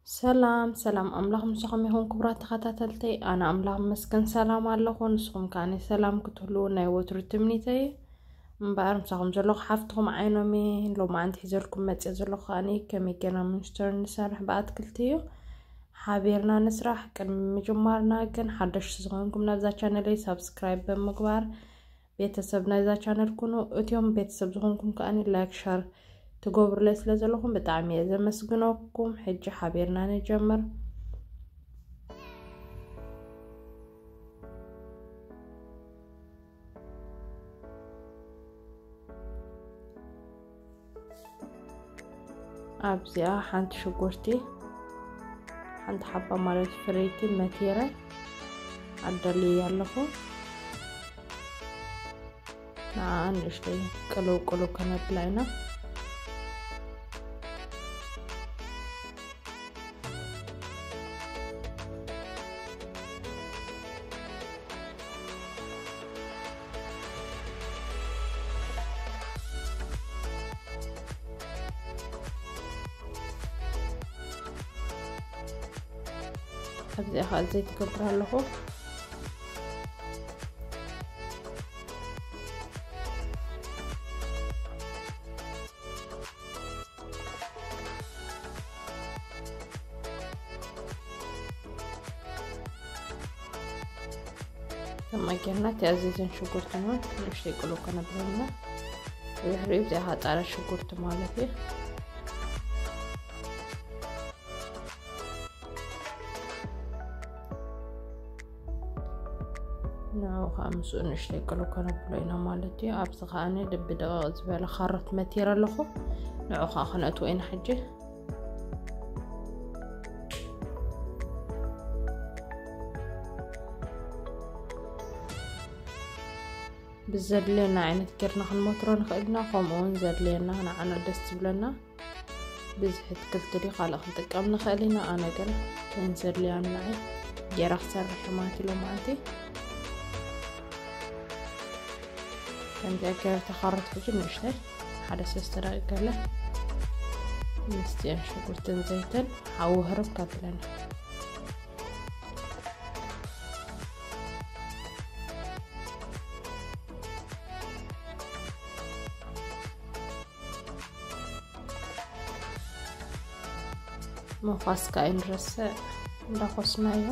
ሰላም ሰላም፣ ኣምላኽ ምሳኹም ይኹን ክቡራት ተኸታተልተይ። ኣነ ኣምላኽ መስገን ሰላም ኣለኹ፣ ንስኹም ከኣ ሰላም ክትህልዉ ናይ ወትሩ ትምኒተይ። እምበኣር ምሳኹም ዘለኹ ሓፍትኹም ዓይኖም እየ። ሎማዓንቲ ሒዘልኩም መፅእ ዘለኹ ከኣ ከመይ ጌርና ምንስተር ንሰርሕ ብኣትክልቲ እዩ። ሓቢርና ንስራሕ። ቅድሚ ምጅማርና ግን ሓደሽቲ ዝኾንኩም ናብዛ ቻነለይ ሳብስክራይብ ብምግባር ቤተሰብ ናይዛ ቻነል ኩኑ። እትዮም ቤተሰብ ዝኾንኩም ከኣ ላይክ ሸር ትገብሩለይ ስለ ዘለኹም ብጣዕሚ እየ ዘመስግነኩም። ሕጂ ሓቢርና ንጀምር። ኣብዚኣ ሓንቲ ሽጉርቲ፣ ሓንቲ ሓባ ማለት ፍርይቲ መቲረ ኣዳልየ ኣለኹ። ንዓ ንእሽተይ ቅልው ቅልው ከነብላ ኢና። ኣብዚኣ ኸዓ ዘይት እገብር ኣለኹ። ከማይ ጌርና እቲ ኣዚዘን ሽጉርትን እውን ንእሽተይ ቅልው ከነብለና። ድሕሪኡ ብዚኣ ጣራ ሽጉርቲ ማለት እዩ። ንዑ ከዓ ምስኡ ንእሽተይ ቅልው ከነብሎ ኢና ማለት እዩ። ኣብዚ ከዓ ልቢ ደቐቕ ዝበለ ካሮት መቲረ ኣለኹ። ንዑ ከዓ ከነእትዎ ኢና ሕጂ። ብዘድልየና ዓይነት ጌርና ክንመትሮ ንኽእል ኢና። ከምኡ እውን ዘድልየና ንዓና ደስ ዝብለና ብዝሒ ኣትክልቲ ድዩ ካልእ ክንጥቀም ንኽእል ኢና። ኣነ ግን እተን ዘድልያና እየ ጌራ ክሰርሕ እየ ማለት እዩ ሎማዓንቲ። ከምዚኣ ገይረ ተኻርት ሕጂ ንእሽተይ ሓደ ሰለስተ ደቂቅ ገለ ምስቲአን ሽጉርትን ዘይትን ሓዊ ህርም ከብለና። ምዃስ ከኣ ኣይንረስዕ እንዳኾስናዮ።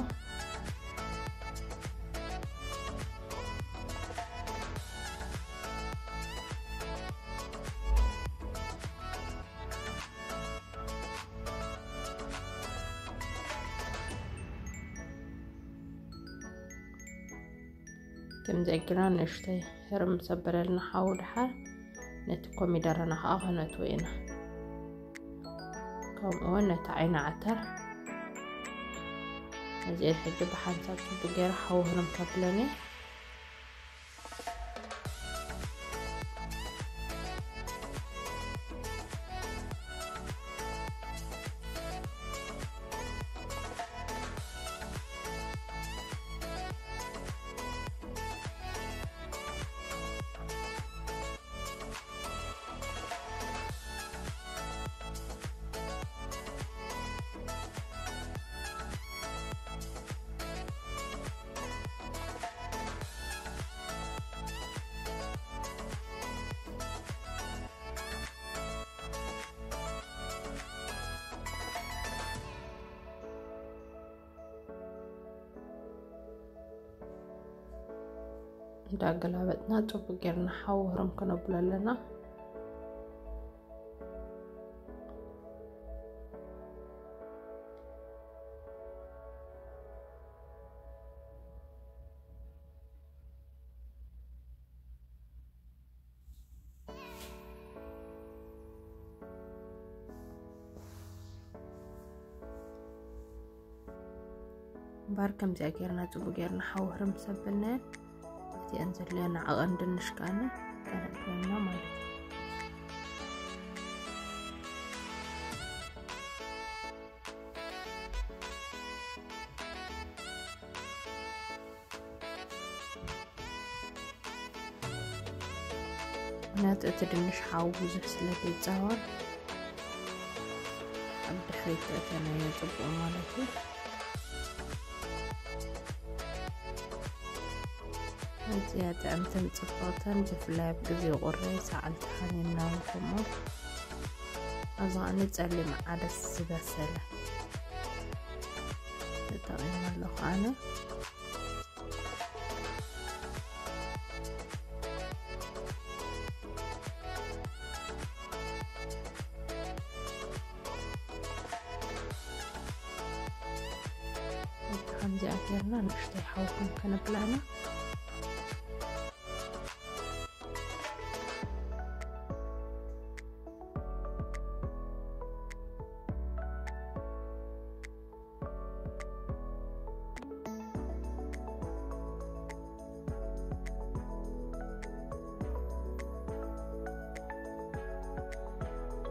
ከምዚ ኣጊና ንእሽተይ ህርም ሰበለልና ሓዊ ድሓር ነቲ ኮሚደረና ከዓ ክነእትዎ ኢና። ከምኡ እውን ነቲ ዓይኒ ዓተር እዚአን ሕጂ ብሓንሳብ ጽቡቅ ገይረ ሓዊ ህርም ከብለን እየ። እንዳገላበጥና ጽቡቅ ጌርና ሓዊ ህርም ከነብሎ ኣለና። እምበኣር ከምዚኣ ጌርና ጽቡቅ ጌርና ሓዊ ህርም ሰበልናየን። እቲአን ዘድልያና ዓቐን ድንሽ ከኣኒ ከነእትወና ማለት እዩ። ምክንያቱ እቲ ድንሽ ሓዊ ብዙሕ ስለ ዘይጻወር ኣብ ድሕሪ ዘይተእተነዮ ጽቡቕ ማለት እዩ። ኣዝያ ጥዕምትን ጽብቕትን፣ ብፍላይ ኣብ ግዜ ቁሪ ሰዓል ተሓሚምና እውን ከምኡ። ኣብዚ ኸኣ ጸሊም ዓደስ ዝበሰለ ተጠቒመ ኣለኹ ኣነ። ከምዚኣ ጌርና ንእሽተይ ሓውኩም ከነብላ ኢና።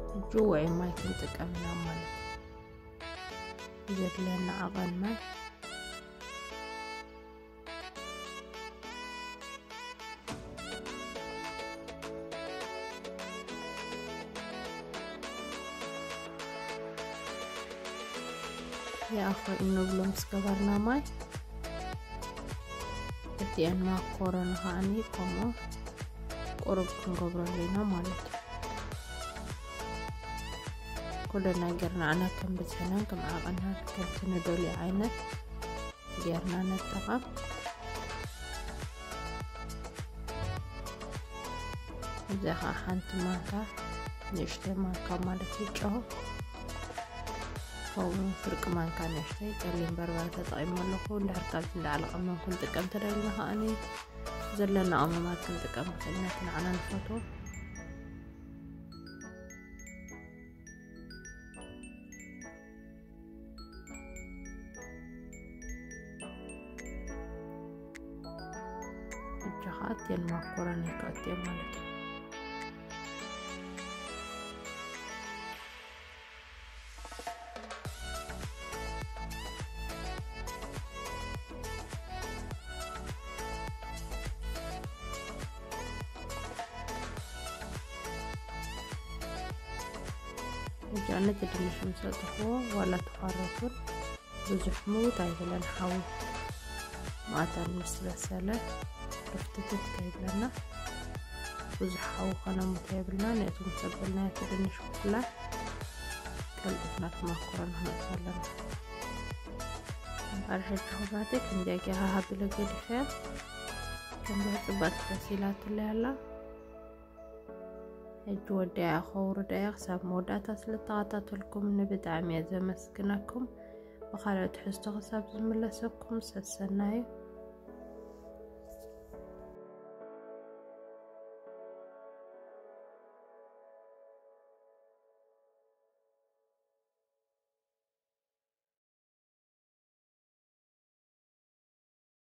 ሕጂ ውዑይ ማይ ክንጥቀም ኢና ማለት እዩ። ዘድልየና ዓቐን ማይ። ይኣኽል እንብሎ ምስ ገበርና ማይ፣ እቲአን ማኮረኒ ከዓኒ ከምኡ ቁሩብ ክንገብረሉ ኢና ማለት እዩ። ኩሉ ነገርና ኣነ ከም ብዝሕናን ከም ዓቐናን ከምቲ ንደልዮ ዓይነት ጌርና ንጠቐም። እዚኣ ኸዓ ሓንቲ ማንካ፣ ንእሽተይ ማንካ ማለት እዩ፣ ጨው፣ ከምኡ ፍርቂ ማንካ ንእሽተይ ጸሊም በርበረ ተጠቒመ ኣለኹ። እንድሕር ካብዚ ንላዕሊ ቀመም ክንጥቀም ተደሊና ከዓኒ ዘለና ቀመማት ክንጥቀም ንኽእል ኢና፣ እቲ ንዓና ንፈትዎ። እጃኻ እትየን ማኮረኒ ከእትዮ ማለት እዩ። እጃ ነቲ ድንሽ ምስ ኣእተኽዎ ዋላ ተኻረፉን ብዙሕ ምውት ኣይብለን። ሓዊ ማእታን ምስ በሰለ ርፍትትት ከይብለና ብዙሕ ሓዊ ከነሙት የብልና። ነቲ ምስ ኣበልናዮ እቲ ድንሽ ብፍላይ ቀልጢፍና እቲ ማኮረኒ ክነእትዎ ኣለና። እምበኣር ሕጂ ክብራተይ ከምዚኣ ጌራ ሃቢለ ገዲፈያ። ከምዚኣ ጽብቕቲ በሲላትለይ ኣላ። ሕጂ ወዲኣ ከውርዳ እየ። ክሳብ መወዳእታ ስለ ተኸታተልኩም ንብጣዕሚ እየ ዘመስግነኩም። ብኻልእ ትሕዝቶ ክሳብ ዝምለሰኩም ሰሰናዩ።